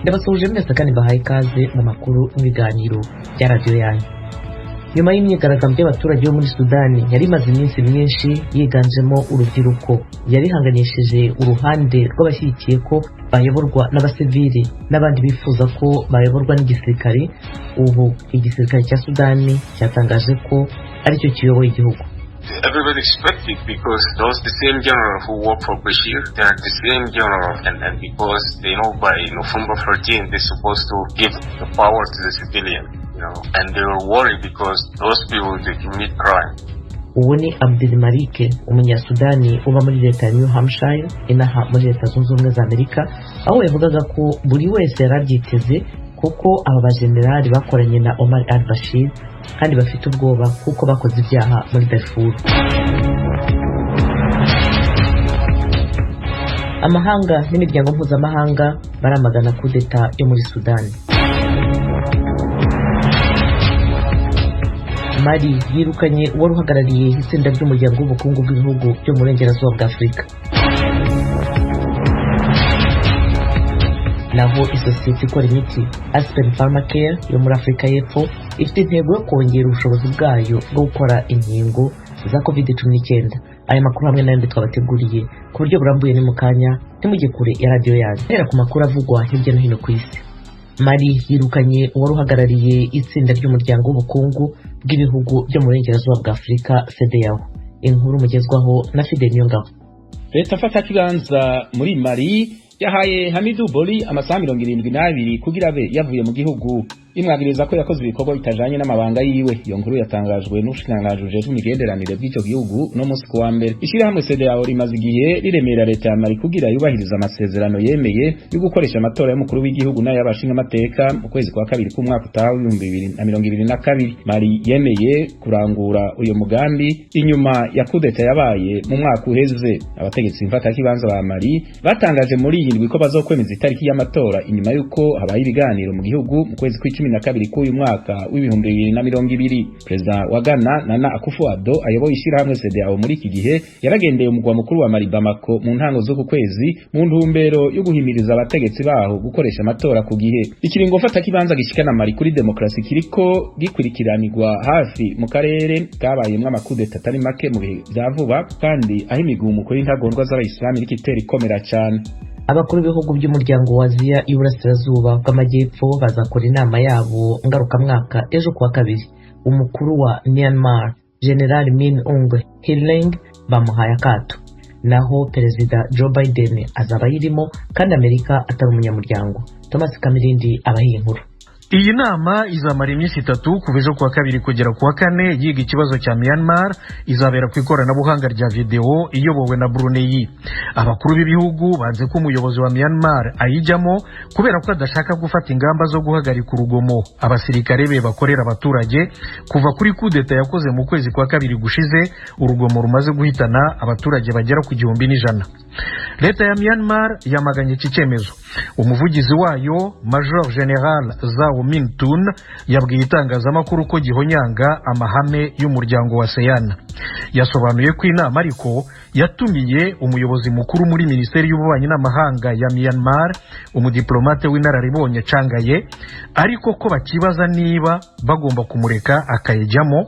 Ndabasuhuje mwese kandi mbahaye ikaze mu makuru n'ibiganiro bya radiyo yanyu. Nyuma y'imyigaragambyo y'abaturage bo muri Sudani yari imaze iminsi myinshi yiganjemo urubyiruko, yarihanganishije uruhande rw'abashyigikiye ko bayoborwa n'abasivili n'abandi bifuza ko bayoborwa n'igisirikare. Ubu igisirikare cya Sudani cyatangaje ko aricyo kiyoboye igihugu. Everybody expected because those the same general who work for Bashir, they are the same general, and because they know by November 14 they're supposed to give the power to the civilian, and they were worried because those people, they commit crime. Uwo ni Abdel Malik, Umunyasudani uba muri leta ya New Hampshire inaha muri Leta Zunze Ubumwe za Amerika, aho yavugaga ko buri wese yari abyiteze kuko aba bajenerali bakoranye na Omar al Bashir kandi bafite ubwoba kuko bakoze ibyaha muri Darfur. Amahanga n'imiryango mpuzamahanga baramagana kudeta yo muri Sudani. Mali yirukanye uwari uhagarariye itsinda ry'umuryango w'ubukungu bw'ibihugu byo mu burengerazuba bwa Afurika. Naho isosiyete ikora imiti Aspen Pharmacare yo muri Afurika y'Epfo ifite intego yo kongera ubushobozi bwayo bwo gukora inkingo za COVID-19. Aya makuru hamwe n'ayandi twabateguriye ku buryo burambuye ni mu kanya, ntimujye kure ya radiyo yanyu. Hera ku makuru avugwa hirya no hino ku isi. Mali yirukanye uwari uhagarariye itsinda ry'umuryango w'ubukungu bw'ibihugu byo mu burengerazuba bwa Afurika, CEDEAO. Inkuru mugezwaho na Fidel Niyongabo. Leta mfatakibanza muri Mali yahaye Hamidou Boli amasaha 72 kugira abe yavuye mu gihugu, imwagiriza ko yakoze ibikorwa bitajanye n'amabanga yiwe. Iyo nkuru yatangajwe n'ubushikiranganji bujejwe imigenderanire bw'ico gihugu no musi kuwa mbere. Ishirahamwe CEDEAO rimaze igihe riremera leta ya Mali kugira yubahiriza amasezerano yemeye yo gukoresha amatora y'umukuru w'igihugu n'ay'abashingamateka mu kwezi kwa kabiri k'umwaka utaha w'2022. Mali yemeye kurangura uyo mugambi inyuma ya kudeta yabaye mu mwaka uheze. Abategetsi mfatakibanza ba Mali batangaje muri iyi ndwi ko bazokwemeza itariki y'amatora inyuma y'uko habaye ibiganiro mu gihugu mu kwezi kw'icumi na kabiri k'uyu mwaka w'2020. Perezida wa Ghana, Nana Akufo-Addo, ayoboye ishirahamwe CEDEAO muri iki gihe, yaragendeye umugwa mukuru wa Mali, Bamako, mu ntango z'uku kwezi mu ntumbero yo guhimiriza abategetsi baho gukoresha amatora ku gihe. Ikiringo mfatakibanza gishikana Mali kuri demokarasi kiriko gikurikiranirwa hafi mu karere kabayemwo amakudeta atari make mu bihe vya vuba, kandi aho imigumuko y'intagondwa z'abayisilamu iriko itera ikomera cane. Abakuru b'ibihugu by'umuryango wa Aziya y'Uburasirazuba bw'Amajyepfo bazakora inama yabo ngarukamwaka ejo kuwa kabiri. Umukuru wa Myanmar, General Min Aung Hlaing, bamuhaye akato, naho Perezida Joe Biden azaba ayirimo kandi Amerika atari umunyamuryango. Thomas Kamirindi abahiye inkuru. Iyi nama izamara iminsi 3 kuva ejo kuwa kabiri kugera kuwa kane, yiga ikibazo cya Myanmar. Izabera ku ikoranabuhanga rya videwo, iyobowe na Brunei. Abakuru b'ibihugu banze ko umuyobozi wa Myanmar ayijyamo kubera ko adashaka gufata ingamba zo guhagarika urugomo abasirikare be bakorera abaturage kuva kuri kudeta yakoze mu kwezi kwa kabiri gushize, urugomo rumaze guhitana abaturage bagera ku 1100. Leta ya Myanmar yamaganye iki cyemezo. Umuvugizi wayo, Major General Zao Min Tun, yabwiye itangazamakuru ko gihonyanga amahame y'umuryango wa ASEAN. Yasobanuye ko inama ariko yatumiye umuyobozi mukuru muri minisiteri y'ububanyi n'amahanga ya Myanmar, umudiplomate w'inararibonye Changaye, ariko ko bakibaza niba bagomba kumureka akayijyamo.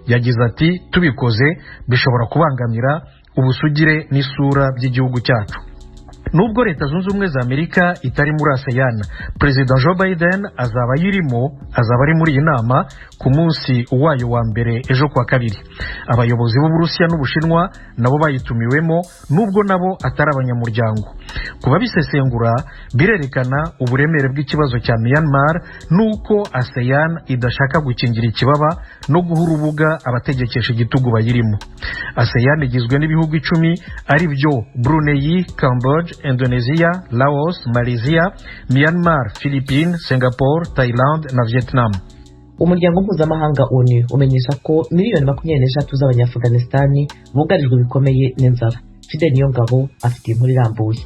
Yagize ati: "Tubikoze bishobora kubangamira ubusugire n'isura by'igihugu cyacu." Nubwo Leta Zunze Ubumwe za Amerika itari muri ASEAN, Perezida Joe Biden azaba ayirimo, azaba ari muri iyi nama ku munsi wayo wa mbere ejo kuwa kabiri. Abayobozi b'Uburusiya n'Ubushinwa nabo bayitumiwemo nubwo nabo atari abanyamuryango. Ku babisesengura, birerekana uburemere bw'ikibazo cya Myanmar nuko ASEAN idashaka gukingira ikibaba no guha urubuga abategekesha igitugu bayirimo. ASEAN igizwe n'ibihugu 10 ari byo Brunei, Cambodge, Indonesia, Laos, Malaysia, Myanmar, Philippines, Singapore, Thailand na Vietnam. Umuryango mpuzamahanga ONU umenyesha ko miliyoni 23 z'Abanyaafganisitani bugarijwe bikomeye n'inzara. Fidel Niyongabo afite inkuru irambuye.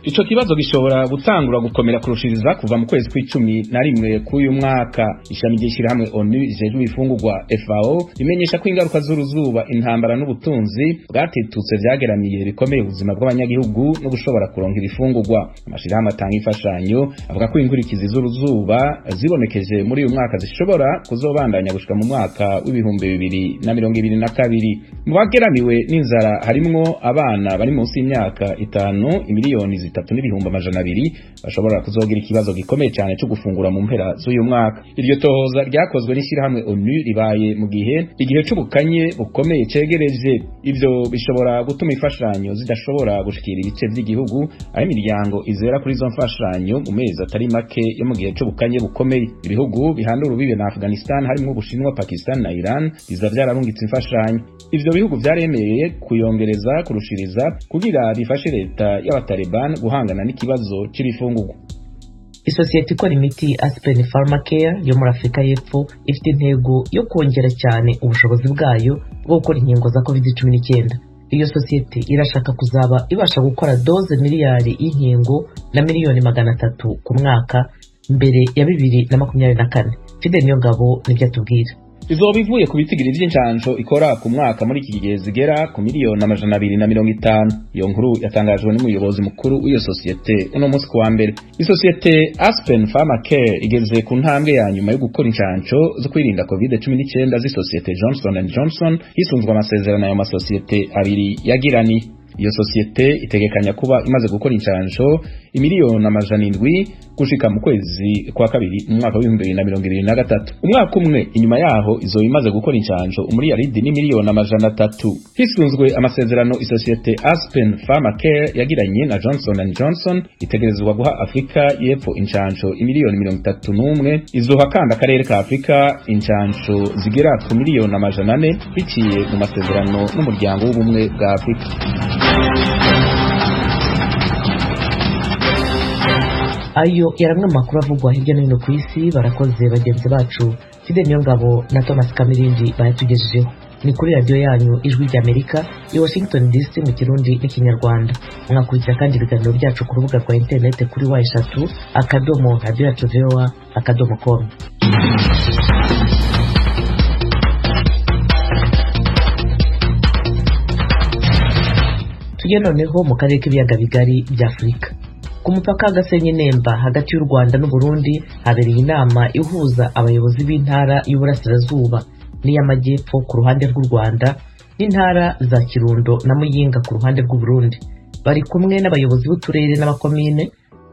Ico kibazo gishobora gutangura gukomera kurushiriza kuva mu kwezi kw'icumi na rimwe k'uyu mwaka. Ishami ry'ishirahamwe ONU rijejwe ibifungurwa FAO rimenyesha ko ingaruka z'uruzuba, intambara n'ubutunzi bwatitutse vyageramiye bikomeye ubuzima bw'abanyagihugu no gushobora kuronka ibifungurwa. Amashirahamwe atanga imfashanyo avuga ko inkurikizi z'uruzuba zibonekeje muri uyu mwaka zishobora kuzobandanya gushika mu mwaka w'2022. Mu bageramiwe n'inzara harimwo abana bari munsi y'imyaka 5 3,200,000 bashobora kuzogira ikibazo gikomeye cyane cyo gufungura mu mpera z'uyu mwaka. Iryo tohoza ryakozwe n'ishyirahamwe ONU ribaye mu gihe igihe c'ubukanye bukomeye cegereje. Ivyo bishobora gutuma imfashanyo zidashobora gushikira ibice vy'igihugu aho imiryango izera kuri izo mfashanyo mu mezi atari make yo mu gihe c'ubukanye bukomeye. Ibihugu bihana urubibe na Afghanistan harimwo Ubushinwa, Pakistan na Iran biza vyararungitse imfashanyo. Ivyo bihugu vyaremeye kuyongereza kurushiriza kugira bifashe leta y'abataliban guhangana n'ikibazo c'ibifungurwa. Isosiyete ikora imiti Aspen Pharmacare yo muri Afurika y'Epfo ifite intego yo kongera cyane ubushobozi bwayo bwo gukora inkingo za COVID-19. Iyo sosiyete irashaka kuzaba ibasha gukora doze miliyari y'inkingo na 300,000,000 ku mwaka mbere ya 2024. Fidel Niyongabo nibyo atubwira. Izoba ivuye ku bitigiri vy'incanco ikora ku mwaka muri iki gihe zigera ku 250,000,000. Iyo nkuru yatangajwe n'umuyobozi mukuru w'iyo sosiyete uno munsi kuwa mbere. Isosiyete Aspen Pharmacare igeze ku ntambwe ya nyuma yo gukora incanco zo kwirinda COVID-19 z'isosiyete Johnson & Johnson hisunzwe amasezerano ayo masosiyete abiri yagirani. Iyo sosiyete itegekanya kuba imaze gukora incanco 700,000,000 gushika mu kwezi kwa kabiri mu mwaka wa 2023. Umwaka umwe inyuma yaho izo imaze gukora incanco 1,300,000,000. Hisunzwe amasezerano isosiyete Aspen Pharmacare yagiranye na Johnson & Johnson itegerezwa guha Afrika y'Epfo incanco 31,000,000. Izoha kandi akarere ka Afrika incanco zigera ku 400,000,000 biciye mu masezerano n'umuryango w'ubumwe bwa Afrika. Ayo yari amwe mu makuru avugwa hirya no hino ku isi. Barakoze bagenzi bacu Fidel Niyongabo na Thomas Kamirindi bayatugejejeho. Ni kuri radiyo yanyu Ijwi ry'Amerika i Washington DC mu Kirundi n'Ikinyarwanda. Mwakurikira kandi ibiganiro byacu ku rubuga rwa interineti kuri w3.radioyacuvoa.com. Tujye noneho mu karere k'ibiyaga bigari bya Afurika. Ku mupaka Gasenyi Nemba hagati y'u Rwanda n'u Burundi habereye inama ihuza abayobozi b'intara y'Uburasirazuba n'iy'Amajyepfo ku ruhande rw'u Rwanda n'intara za Kirundo na Muyinga ku ruhande rw'u Burundi. Bari kumwe n'abayobozi b'uturere n'abakomine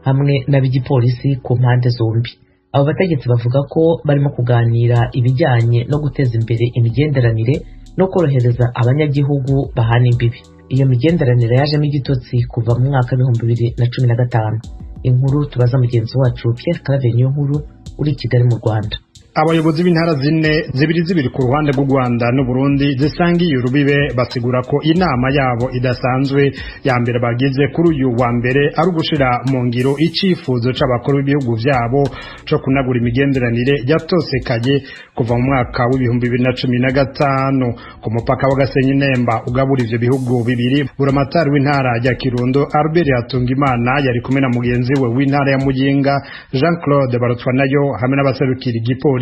hamwe n'ab'igipolisi ku mpande zombi. Abo bategetsi bavuga ko barimo kuganira ibijyanye no guteza imbere imigenderanire no korohereza abanyagihugu bahana imbibi. Iyo migenderanire yajemo igitotsi kuva mu mwaka 2015. Inkuru tubaza mugenzi wacu Pierre Claver Niyonkuru uri i Kigali mu Rwanda. Abayobozi b'intara zine zibiri zibiri ku ruhande rw'u Rwanda n'u Burundi zisangiye urubibe basigura ko inama yabo idasanzwe ya mbere bagize kuri uyu wa mbere ari ugushira mu ngiro icifuzo c'abakuru b'ibihugu vyabo co kunagura imigenderanire yatosekaye kuva mu mwaka w'2015 ku mupaka wa Gasenyi Nemba ugabura ivyo bihugu bibiri. Buramatari w'intara ya Kirundo Albert Hatungimana yari kumwe na mugenzi we w'intara ya Muyinga Jean Claude Barutwanayo hamwe n'abaserukira igipolisi,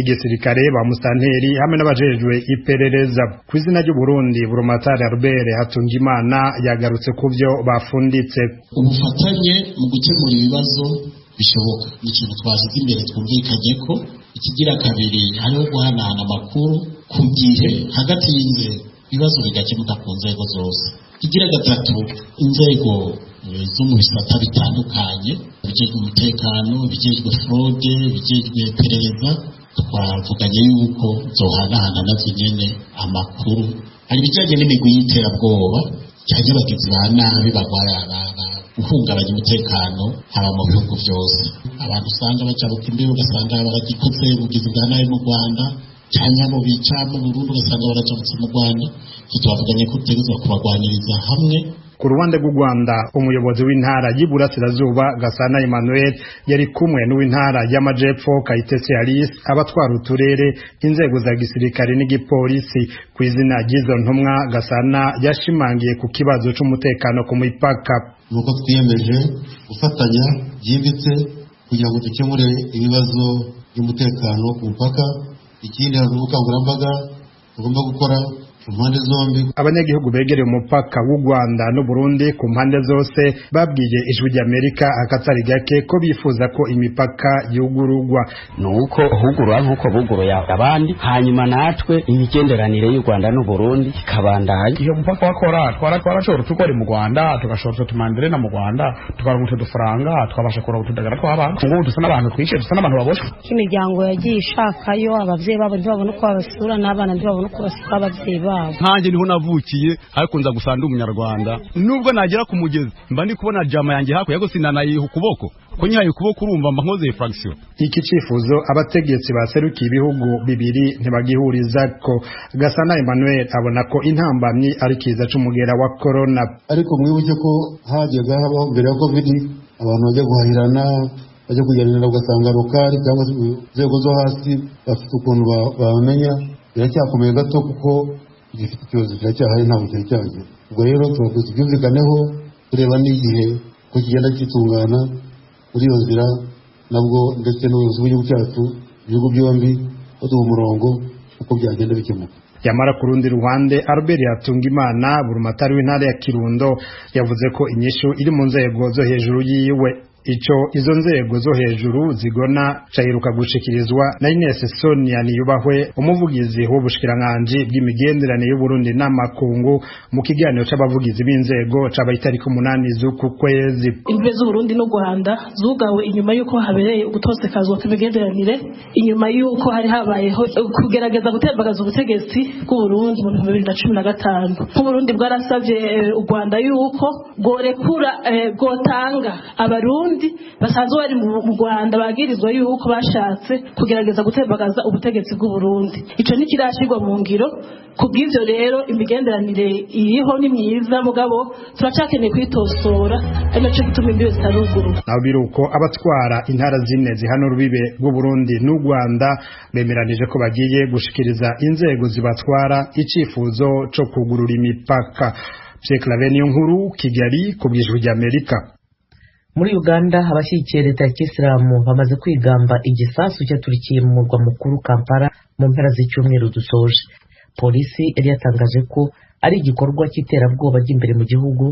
igisirikare, ba musanteri hamwe n'abajejwe iperereza. Ku izina ry'u Burundi, Buramatari Albert Hatungimana yagarutse ku byo bafunditse. Ubufatanye mu gukemura ibibazo bishoboka ni ikintu twashyize imbere twumvikanye ko. Ikigira kabiri, hariho guhanahana amakuru ku gihe hagati y'inzego, ibibazo bigakemuka ku nzego zose. Ikigira gatatu, inzego zo mu bisata bitandukanye, ibijejwe umutekano, ibijejwe fraude, ibijejwe iperereza, twavuganye yuko zohanahana nazo nyene amakuru. Hari ibijanye n'imigwi y'iterabwoba canke abagizi ba nabi bagwara guhungabanya umutekano haba mu bihugu vyose. Abantu usanga bajabuka imbibe ugasanga baragikoze ubugizi bwa nabi mu Rwanda, canke abo bica mu Burundi ugasanga barajabutse mu Rwanda. Ivyo twavuganye ko dutegerezwa kubagwaniriza hamwe. Ku ruhande rw'u Rwanda, umuyobozi w'intara y'Iburasirazuba Gasana Emmanuel yari kumwe n'uw'intara y'Amajepfo Kayitesi Alice, abatwara uturere, inzego za gisirikare n'igipolisi. Ku izina ry'izo ntumwa, Gasana yashimangiye ku kibazo c'umutekano ku mipaka. Nuko twiyemeje gufatanya byimbitse kugira ngo dukemure ibibazo by'umutekano ku mupaka. Ikindi, hari ubukangurambaga tugomba gukora ku mpande zombi. Abanyagihugu begereye umupaka w'u Rwanda n'u Burundi ku mpande zose babwiye Ijwi ry'Amerika akatari gake ko bifuza ko imipaka yugururwa. Nuko hugurura nk'uko buguruye abandi, hanyuma natwe imigenderanire y'u Rwanda n'u Burundi ikabandanya. Iyo mupaka wakora, twarashobora utugori mu Rwanda, tugashora utumanderena mu Rwanda, tukaronka udufaranga, twabasha kuronka utudagara tw'abana. Ngubu dusa n'abantu twishe, dusa n'abantu baboshwe. Imiryango yagiye ishakayo abavyeyi babo ntibabona uko babasura, n'abana ntibabona uko basura abavyeyi babo. Nkanjye niho navukiye, ariko nza gusa ndi umunyarwanda. Nubwo nagera ku mugezi mba ndi kubona jama yanjye hakurya, ariko sinanayiha ukuboko, ko nyihaye ukuboko urumva mba nkoze infraction. Iki cifuzo abategetsi baserukiye ibihugu bibiri ntibagihurizako. Gasana Emmanuel abona ko intambamyi ari kiza c'umugera wa corona. Ariko mwibuke ko hajyaga habaho mbere ya Covid abantu bajya guhahirana, bajya kuganira, ugasanga local cyangwa se inzego zo hasi bafite ukuntu bamenya. Biracyakomeye gato kuko gifite ikibazo kiracyahari, ntabwo cyari cyagira. Ubwo rero turakomeza tubyumvikaneho, tureba n'igihe ko kigenda kitungana muri iyo nzira nabwo, ndetse n'ubuyobozi bw'igihugu cyacu, ibihugu byombi baduha umurongo uko byagenda bikemuka. Yamara ku rundi ruhande, Albert Hatungimana, burumatari w'intara ya Kirundo, yavuze ko inyishu iri mu nzego zo hejuru yiwe. Ico izo nzego zo hejuru zigona caheruka gushikirizwa na Ines Sonia Niyubahwe, umuvugizi w'ubushikiranganji bw'imigenderanire y'Uburundi n'amakungu, mu kiganiro c'abavugizi b'inzego cabaye itariki 8 z'uku kwezi. Imbibe z'Uburundi n'u Rwanda zugawe inyuma y'uko habereye ugutosekazwa kw'imigenderanire, inyuma y'uko hari habayeho kugerageza gutembagaza ubutegetsi bw'Uburundi mu 2015. Nk'Uburundi bwarasavye u Rwanda y'uko bworekura, bwotanga Abarundi basanzwe bari mu Rwanda bagirizwa yuko bashatse kugerageza gutembagaza ubutegetsi bw'Uburundi. Ico ntikirashirwa mu ngiro. Kubw'ivyo rero imigenderanire iriho ni myiza, mugabo turacakeneye kwitosora, ari naco gituma imbibe zitarugurura. Naho biruko, abatwara intara zine zihana urubibe rw'Uburundi n'u Rwanda bemeranije ko bagiye gushikiriza inzego zibatwara icifuzo co kugurura imipaka. Pierre Claver Niyonkuru, Kigali, ku bw'Ijwi ry'Amerika. Muri Uganda, abashyigikiye leta ya Kisilamu bamaze kwigamba igisasu cyaturikiye mu murwa mukuru Kampala mu mpera z'icyumweru dusoje. Polisi yari yatangaje ko ari igikorwa cy'iterabwoba ry'imbere mu gihugu.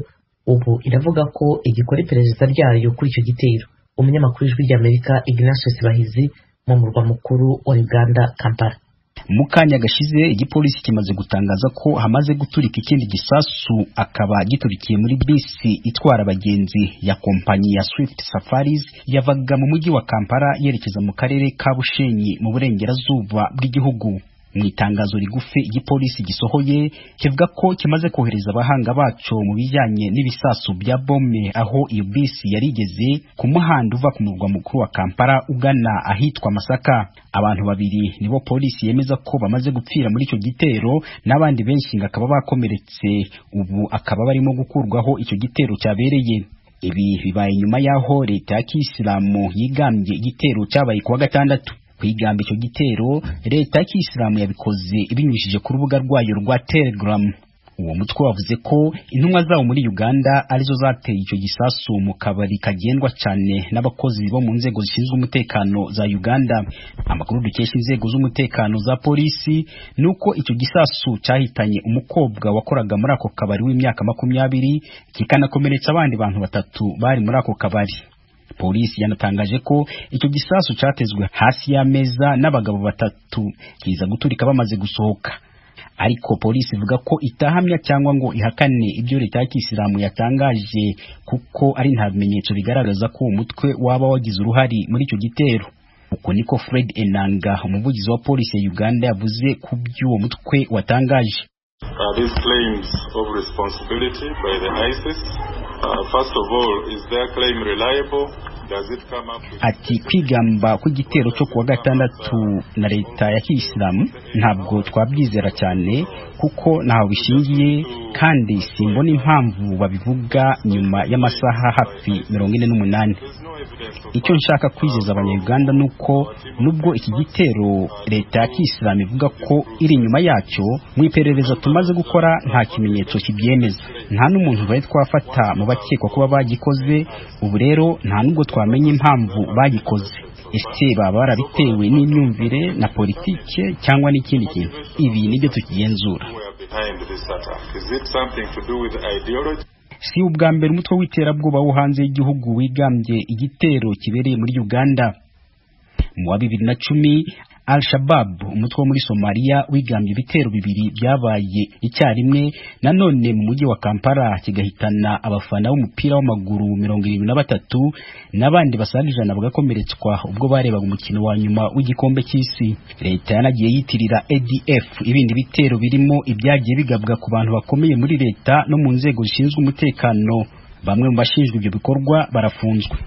Ubu iravuga ko igikora iperereza ryayo kuri icyo gitero. Umunyamakuru w'Ijwi ry'Amerika Ignatius Bahizi mu murwa mukuru wa Uganda, Kampala. Mu kanya gashize, igipolisi kimaze gutangaza ko hamaze guturika ikindi gisasu, akaba giturikiye muri bisi itwara abagenzi ya kompanyi ya Swift Safaris yavaga mu mujyi wa Kampala yerekeza mu karere ka Bushenyi mu burengerazuba bw'igihugu. Mu itangazo rigufi igipolisi gisohoye, kivuga ko kimaze kohereza abahanga baco mu bijyanye n'ibisasu bya bome aho iyo bisi yari igeze ku muhanda uva ku murwa mukuru wa Kampala ugana ahitwa Masaka. Abantu babiri nibo polisi yemeza ko bamaze gupfira muri icyo gitero, n'abandi benshi akaba bakomeretse, ubu akaba barimo gukurwaho icyo gitero cyabereye. Ibi bibaye nyuma y'aho leta ya Kisilamu yigambye igitero cyabaye kuwa gatandatu. Kwigamba icyo gitero, leta ya Kisilamu yabikoze ibinyujije ku rubuga rwayo rwa Telegram. Uwo mutwe wavuze ko intumwa zawo muri Uganda arizo zateye icyo gisasu mu kabari kagendwa cyane n'abakozi bo mu nzego zishinzwe umutekano za Uganda. Amakuru dukesha inzego z'umutekano za polisi nuko icyo gisasu cyahitanye umukobwa wakoraga muri ako kabari w'imyaka 20, kikanakomeretsa abandi bantu batatu bari muri ako kabari. Polisi yanatangaje ko icyo gisasu cyatezwe hasi y'ameza n'abagabo batatu, kiza guturika bamaze gusohoka. Ariko polisi ivuga ko itahamya cyangwa ngo ihakane ibyo leta ya Kisilamu yatangaje, kuko ari nta bimenyetso bigaragaza ko uwo mutwe waba wagize uruhare muri icyo gitero. Uko niko Fred Enanga, umuvugizi wa polisi ya Uganda, yavuze ku by'uwo mutwe watangaje. These claims of responsibility by the ISIS, first of all, is their claim reliable? Ati kwigamba kw'igitero cyo kuwa gatandatu na leta ya Kiyisilamu ntabwo twabyizera cyane kuko ntaho bishingiye, kandi simbona impamvu babivuga nyuma y'amasaha hafi 48. Icyo nshaka kwizeza abanya-Uganda nuko nubwo iki gitero leta ya Kiyisilamu ivuga ko iri inyuma yacyo, mu iperereza tumaze gukora nta kimenyetso kibyemeza, nta n'umuntu bari twafata mu bakekwa kuba bagikoze. Ubu rero nta nubwo twamenye impamvu bagikoze, ese baba barabitewe n'imyumvire na politike cyangwa n'ikindi kintu? Ibi nibyo tukigenzura. Si ubwa mbere umutwe w'iterabwoba wo hanze y'igihugu wigambye igitero kibereye muri Uganda. Mu wa 2010 Al-Shabaab, umutwe wo muri Somalia, wigambye ibitero bibiri byabaye icyarimwe nanone mu mujyi wa Kampala, kigahitana abafana b'umupira w'amaguru 73 n'abandi basaga 100 bagakomeretswa ubwo barebaga umukino wa nyuma w'igikombe cy'isi. Leta yanagiye yitirira ADF ibindi bitero birimo ibyagiye bigabwa ku bantu bakomeye muri leta no mu nzego zishinzwe umutekano. Bamwe mu bashinjwa ibyo bikorwa barafunzwe.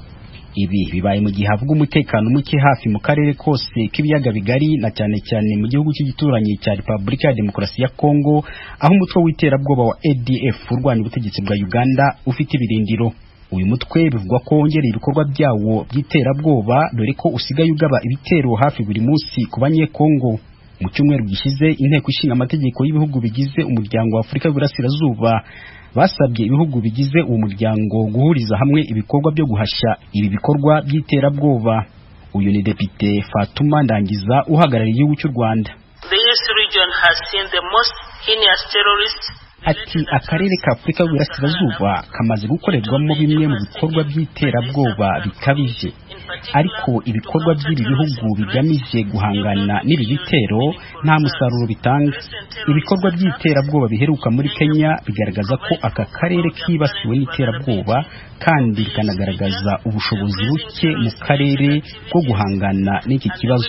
Ibi bibaye mu gihe havuga umutekano muke hafi mu karere kose k'ibiyaga bigari, na cyane cyane mu gihugu cy'igituranyi cya Repubulika ya Demokarasi ya Kongo, aho umutwe w'iterabwoba wa ADF urwanya ubutegetsi bwa Uganda ufite ibirindiro. Uyu mutwe bivugwa ko wongereye ibikorwa byawo by'iterabwoba, dore ko usigaye ugaba ibitero hafi buri munsi ku Banyekongo. Mu cyumweru gishize, inteko ishinga amategeko y'ibihugu bigize umuryango wa Afurika y'Uburasirazuba basabye ibihugu bigize uwo muryango guhuriza hamwe ibikorwa byo guhashya ibi bikorwa by'iterabwoba. Uyu ni Depite Fatuma Ndangiza uhagarariye igihugu cy'u Rwanda. Ati akarere ka Afurika y'Uburasirazuba kamaze gukorerwamo bimwe mu bikorwa by'iterabwoba bikabije, ariko ibikorwa by'ibi bihugu bigamije guhangana n'ibi bitero nta musaruro bitanga. Ibikorwa by'iterabwoba biheruka muri Kenya bigaragaza ko aka karere kibasiwe n'iterabwoba, kandi bikanagaragaza ubushobozi buke mu karere bwo guhangana n'iki kibazo.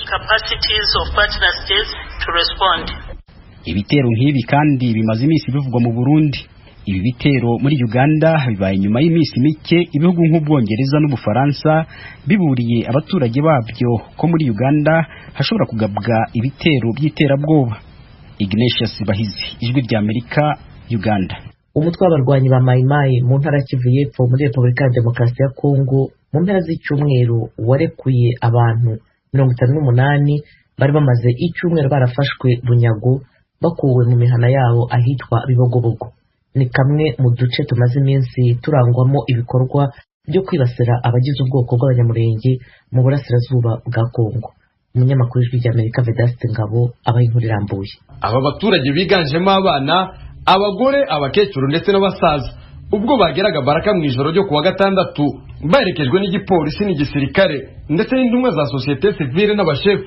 Ibitero nk'ibi kandi bimaze iminsi bivugwa mu Burundi. Ibi bitero muri Uganda bibaye nyuma y'iminsi mike ibihugu nk'Ubwongereza n'Ubufaransa biburiye abaturage babyo ko muri Uganda hashobora kugabwa ibitero by'iterabwoba. Ignatius Bahizi, Ijwi ry'Amerika, Uganda. Umutwe w'abarwanyi ba Mai Mai mu ntara Kivu y'Epfo muri Repubulika ya Demokarasi ya Kongo mu mpera z'icyumweru warekuye abantu 58 bari bamaze icyumweru barafashwe bunyago, bakuwe mu mihana yabo ahitwa Bibogobogo. Ni kamwe mu duce tumaze iminsi turangwamo ibikorwa byo kwibasira abagize ubwoko bw'Abanyamurenge mu burasirazuba bwa Kongo. Umunyamakuru w'Ijwi ry'Amerika Vedaste Ngabo abaha inkuru irambuye. Aba baturage biganjemo abana, abagore, abakecuru ndetse n'abasaza, ubwo bageraga Baraka mu ijoro ryo kuwa gatandatu baherekejwe n'igipolisi n'igisirikare ndetse n'intumwa za sosiyete sivile n'abashefu,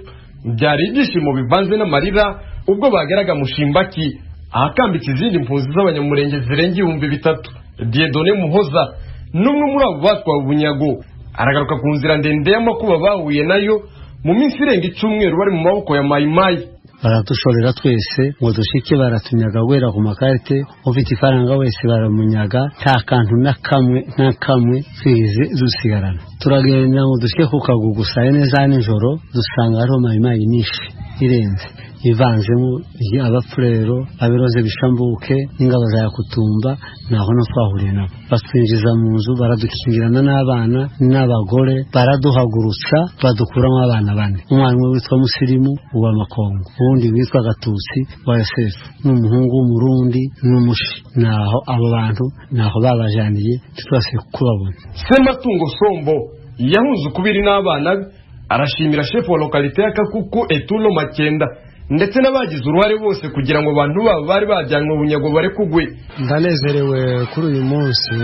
byari ibyishimo bivanze n'amarira ubwo bageraga Mushimbaki ahakambitse izindi mpunzi z'Abanyamurenge zirenga 3000. Dieudonné Muhoza n'umwe muri abo batwawe ubunyago aragaruka ku nzira ndende y'amakuba bahuye nayo mu minsi irenga icyumweru bari mu maboko ya Mai Mai. Baratushorera twese ngo dushike, baratunyaga guhera ku makarite, ufite ifaranga wese baramunyaga, nta kantu na kamwe nta kamwe twigeze dusigarana. Turagenda ngo dushike ku Kagugu saa yine za nijoro, dusanga hariho Mai Mai nyinshi irenze ivanzemo abapfurero, abiroze bishambuke n'ingabo za Yakutumba. Naho no twahuriye nabo, batwinjiza mu nzu, baradukingirana n'abana n'abagore, baraduhagurutsa, badukuramo abana bane. Umwana umwe witwa Musirimu wa Makongo, uwundi witwa Gatutsi wa Yosefu, n'umuhungu w'Umurundi n'Umushi. Naho abo bantu naho babajaniye twese kubabona. Sematungo Sombo yahunze ukubiri n'abana be, arashimira chef wa lokalite ya Kakuku Etulo Makenda ndetse n'abagize uruhare bose kugira ngo abantu babo bari bajyanwe bunyago bare kugwe. Ndanezerewe kuri uyu munsi.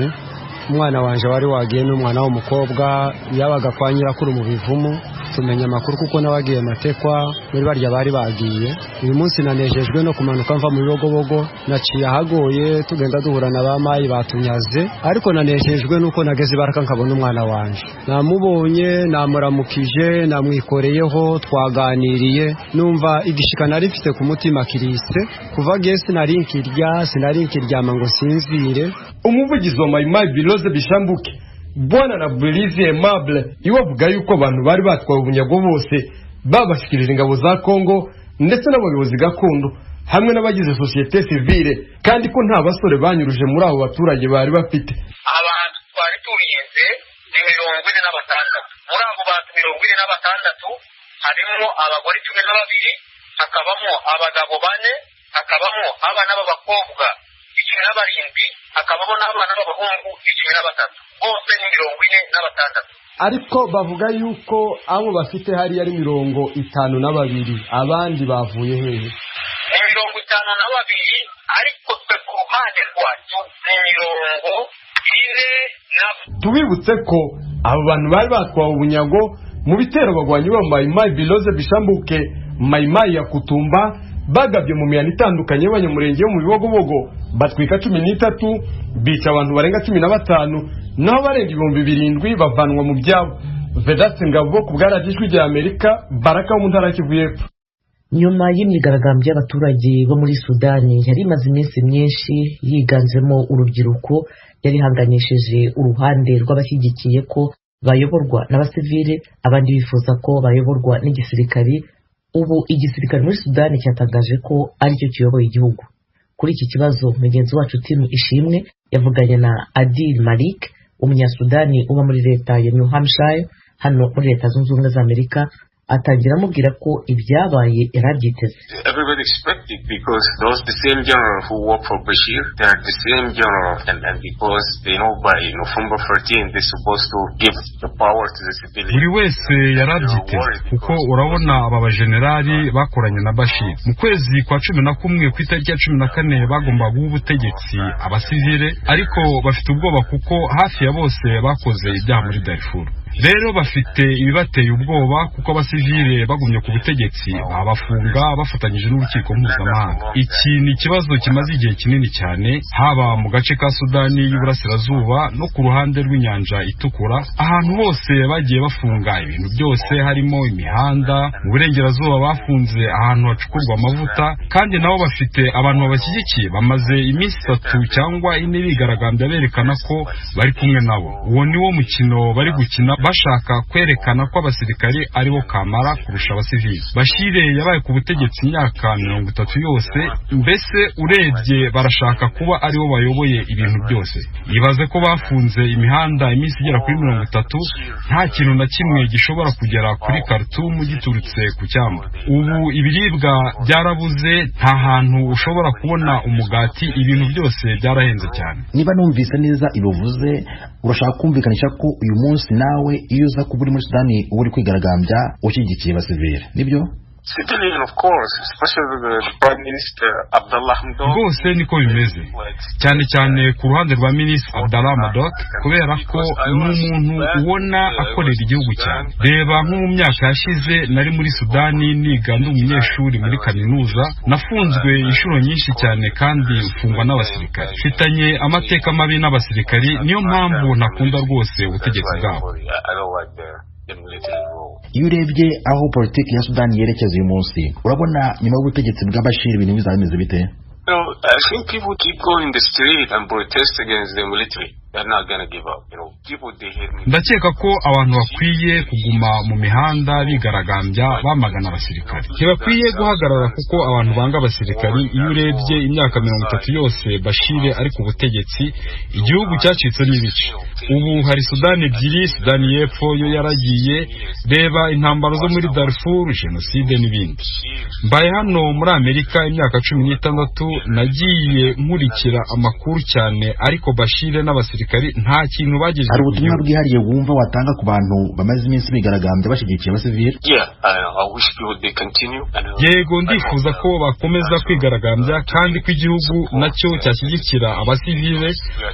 Umwana wanje wari wagiye n'umwana w'umukobwa yabaga kwa nyirakuru mu Bivumu, tumenya amakuru kuko nabagiye matekwa muri barya bari bagiye. Uyu munsi nanejejwe no kumanuka mva mu Bibogobogo, naciye ahagoye tugenda duhura na ba mayi batunyaze, ariko nanejejwe nuko nageze Baraka nkabona umwana wanje. Namubonye, namuramukije, namwikoreyeho, twaganiriye, numva igishika nari mfite ku mutima kirise. Kuva gihe sinari nkiryama ngo sinzire. Umuvugizi wa Mai Mai Biloze Bishambuke Bwana na Belize Aimable iwe avuga yuko abantu bari batwawe ubunyago bose babashikirije ingabo za Kongo ndetse n'abayobozi gakondo hamwe n'abagize sosiyete sivile, kandi ko nta basore banyuruje muri abo baturage bari bafite. Abantu twari turinze ni 46. Muri abo bantu 46 harimo abagore 12, hakabamo abagabo 4, hakabamo abana b'abakobwa 17, hakabamo n'abana b'abahungu 13, bose ni 46. Ariko bavuga yuko abo bafite hariya ari 52, abandi bavuye hehe? Ni 52, ariko twe ku ruhande rwacu ni 40. Tubibutse ko abo bantu bari batwawe ubunyago mu bitero bagwanyi ba Maimai Biloze Bishambuke, Maimai ya Kutumba, bagabye mu mihanda itandukanye y'abanyamurenge yo mu Bibogobogo, batwika 13, bica abantu barenga 15, naho barenga 7,000 bavanwa mu byabo. Vedaste Ngabo ku bwa Radiyo Ijwi rya Amerika, Baraka wo mu ntara ya Kivu y'Epfo. Nyuma y'imyigaragambyo y'abaturage bo muri Sudani yari imaze iminsi myinshi yiganjemo urubyiruko, yari ihanganishije uruhande rw'abashyigikiye ko bayoborwa n'abasivile, abandi bifuza ko bayoborwa n'igisirikari. Ubu igisirikare muri Sudani cyatangaje ko aricyo kiyoboye igihugu. Kuri iki kibazo mugenzi wacu Tim Ishimwe yavuganye na Adil Malik, umunyasudani uba muri leta ya New Hampshire hano muri Leta Zunze Ubumwe za Amerika, atangira amubwira ko ibyabaye yarabyiteze. Everybody expected because those the same general who work for Bashir, they are the same general, and because they know by November 14 they're supposed to give the power to the civilians. Buri wese yarabyiteze kuko urabona aba bajenerali bakoranye na Bashir mu kwezi kwa 11 ku itariki ya 14 bagomba guha ubutegetsi abasivile, ariko bafite ubwoba kuko hafi ya bose bakoze ibyaha muri Darfur. Rero bafite ibibateye ubwoba kuko abasivile bagumye ku butegetsi babafunga bafatanyije n'urukiko mpuzamahanga. Iki ni ikibazo kimaze igihe kinini cyane, haba mu gace ka Sudani y'Uburasirazuba no ku ruhande rw'inyanja itukura. Ahantu hose bagiye bafunga ibintu byose, harimo imihanda. Mu burengerazuba bafunze ahantu hacukurwa amavuta, kandi nabo bafite abantu babashyigikiye bamaze iminsi 3 cyangwa 4 bigaragambya berekana ko bari kumwe nabo. Uwo ni wo mukino bari gukina, bashaka kwerekana ko abasirikari aribo kamara kurusha abasivili. Bashir yabaye ku butegetsi imyaka 30 yose, mbese urebye barashaka kuba aribo bayoboye ibintu byose. Ibaze ko bafunze imihanda iminsi igera kuri 30, nta kintu na kimwe gishobora kugera kuri Khartoum giturutse ku cyambu. Ubu ibiribwa byarabuze, nta hantu ushobora kubona umugati, ibintu byose byarahenze cyane. Niba numvise neza ibuvuze, urashaka kumvikanisha ko uyu munsi nawe iyo uza kuba uri muri Sudani uba uri kwigaragambya ushyigikiye abasivile, nibyo? Civilian, of course, especially the Prime Minister Abdallah Hamdok. Rwose niko bimeze, cyane cyane ku ruhande rwa Minisitiri Abdallah Hamdok, kubera ko ni umuntu ubona akorera igihugu cyane. Reba nko mu myaka yashize nari muri Sudani niga ndi umunyeshuri muri kaminuza, nafunzwe inshuro nyinshi cyane kandi mfungwa n'abasirikari. Mfitanye amateka mabi n'abasirikari, niyo mpamvu ntakunda rwose ubutegetsi bwabo. Iyo urebye aho politiki ya Sudani yerekeza uyu munsi, urabona nyuma y'ubutegetsi bwa Bashir ibintu bizaba bimeze bite? I think people keep going the street and protest against the military. They're not gonna give up. You know, people they hate me. Ndakeka ko abantu bakwiye kuguma mu mihanda bigaragambya bamagana abasirikari. Ntibakwiye guhagarara kuko abantu banga abasirikari. Iyo urebye imyaka 30 yose Bashir ari ku butegetsi, igihugu cyacitsemo ibice. Ubu hari Sudani ebyiri, Sudani y'Epfo yo yaragiye. Reba intambara zo muri Darfur, jenoside n'ibindi. Mbaye hano muri Amerika imyaka 16, nagiye nkurikira amakuru cyane, ariko Bashir n'abasirikari nta kintu bagejeje. Hari ubutumwa bwihariye wumva watanga ku bantu bamaze iminsi bigaragambya bashyigikiye abasivile? Yego, ndifuza ko bakomeza kwigaragambya kandi ko igihugu nacyo cyashyigikira abasivile,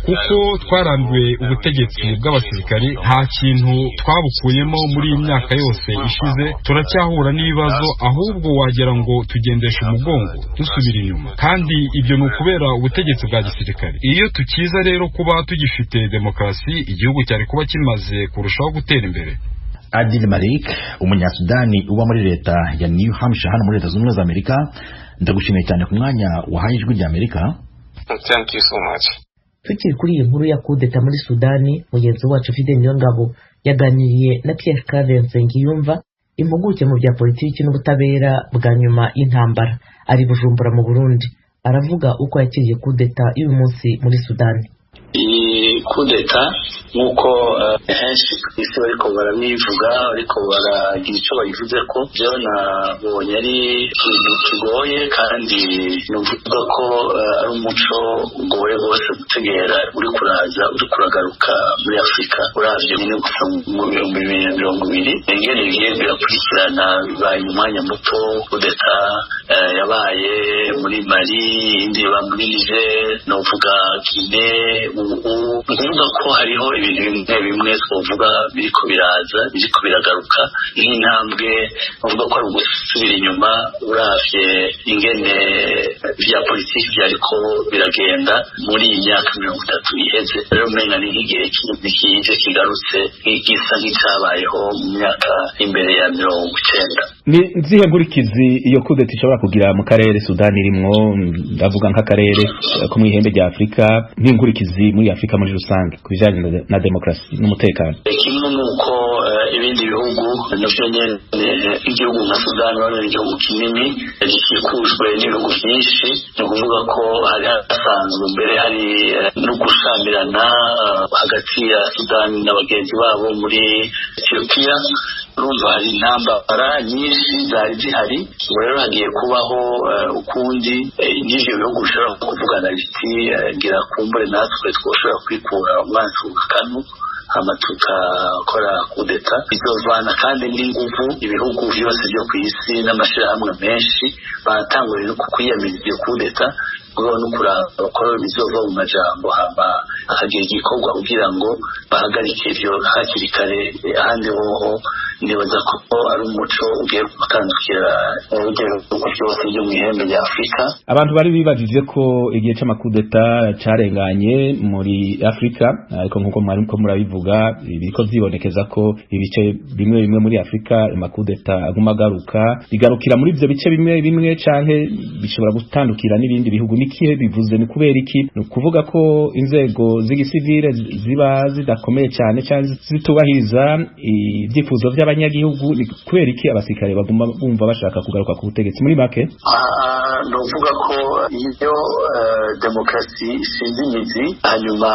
kuko twarambiwe ubutegetsi bw'abasirikari. Nta kintu twabukuyemo muri iyi myaka yose ishize, turacyahura n'ibibazo, ahubwo wagira ngo tugendesha umugongo dusubira inyuma, kandi ibyo ni ukubera ubutegetsi bwa gisirikare. Iyo tukiza rero kuba tugifite demokarasi, igihugu cyari kuba kimaze kurushaho gutera imbere. Adil Malik, umunyasudani uba muri leta ya New Hampshire hano muri Leta Zunze Ubumwe za Amerika, ndagushimiye cyane ku mwanya wahaye Ijwi rya Amerika. Thank you so much. Tukiri kuri iyi nkuru ya kudeta muri Sudani, mugenzi wacu Fidel Niyongabo yaganiriye na Pierre Claver Nsengiyumva, impuguke mu bya politiki n'ubutabera bwa nyuma y'intambara, ari Bujumbura mu Burundi. Aravuga uko yakiriye kudeta y'uyu munsi muri Sudani. Iyi kudeta nk'uko henshi ku isi bariko barabivuga, ariko baragira icyo bayivuze ko jewe nabonye ari ikintu kigoye, kandi nuvuga ko ari umuco ugoye rwose gutegera uri kuraza uri kuragaruka muri Afurika. Uravye nyine gusa mu 2020 ingene bigiye birakurikirana, bibaye umwanya muto. Kudeta yabaye muri Mali, indi iba muri Niger, novuga Guinea. Ukuvuga ko hariho ibintu bimwe bimwe twavuga biriko biraza, biriko biragaruka nk'intambwe, bavuga ko ari ugusubira inyuma uravye ingene vya politiki vyariko biragenda muri iyi myaka 30 iheze. Rero umenga ni nk'igihe kije kigarutse gisa nk'icabayeho mu myaka imbere ya 90. Ni nzihe nkurikizi iyo kudeta ishobora kugira mu karere Sudani irimwo? Ndavuga nk'akarere ko mw'ihembe rya Afurika, nk'inkurikizi muri Afurika muri rusange ku bijanye na demokarasi n'umutekano. Kimwe nuko ibindi bihugu navyo nyene, igihugu nka Sudani urabona igihugu kinini gikikujwe n'ibihugu vyinshi, ni ukuvuga ko hari hasanzwe mbere hari no gushamirana hagati ya Sudani na bagenzi babo muri Ethiopia. Urumva hari intambara nyinshi zari zihari. Ubu rero hagiye kubaho ukundi n'ivyo bihugu bishobora kuvugana biti ngira kumbure natwe twoshobora kwikura umwansi ku kanu, hama tukakora kudeta. Bizovana kandi n'inguvu ibihugu vyose vyo kw'isi n'amashirahamwe menshi batanguye no kwiyamiriza iyo kudeta, mugabo no kuraba ko bizova mu majambo, hama hakagira igikorwa kugira ngo bahagarike ivyo hakiri kare. Ahandi hoho nibaza ko ari umuco ugiye gutandukira ibihugu byose byo mu ihembe rya Afurika. Abantu bari bibajije ko igihe c'amakudeta carenganye muri Afurika, ariko nkuko mwari ko murabivuga biriko vyibonekeza ko ibice bimwe bimwe muri Afurika amakudeta aguma agaruka, bigarukira muri ivyo bice bimwe bimwe canke bishobora gutandukira n'ibindi bihugu. Nikihe bivuze? Ni kubera iki? Ni ukuvuga ko inzego z'igisivile ziba zidakomeye cyane canke zitubahiriza ibyifuzo by'abanyagihugu? Ni kubera iki abasirikare baguma bumva bashaka kugaruka ku butegetsi muri make? Ni ukuvuga ko iyo demokarasi ishinze imizi, hanyuma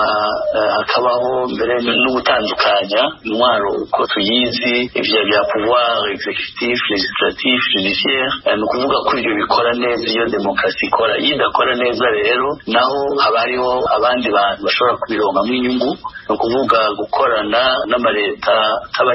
hakabaho mbere no gutandukanya intwaro uko tuyizi, ivyo bya pouvoir executif, legislatif, judiciaire, ni ukuvuga ko ibyo bikora neza iyo demokarasi ikora. Iyo idakora neza rero naho haba hariho abandi bantu bashobora kubironkamo inyungu, ni ukuvuga gukorana n'amaleta ataba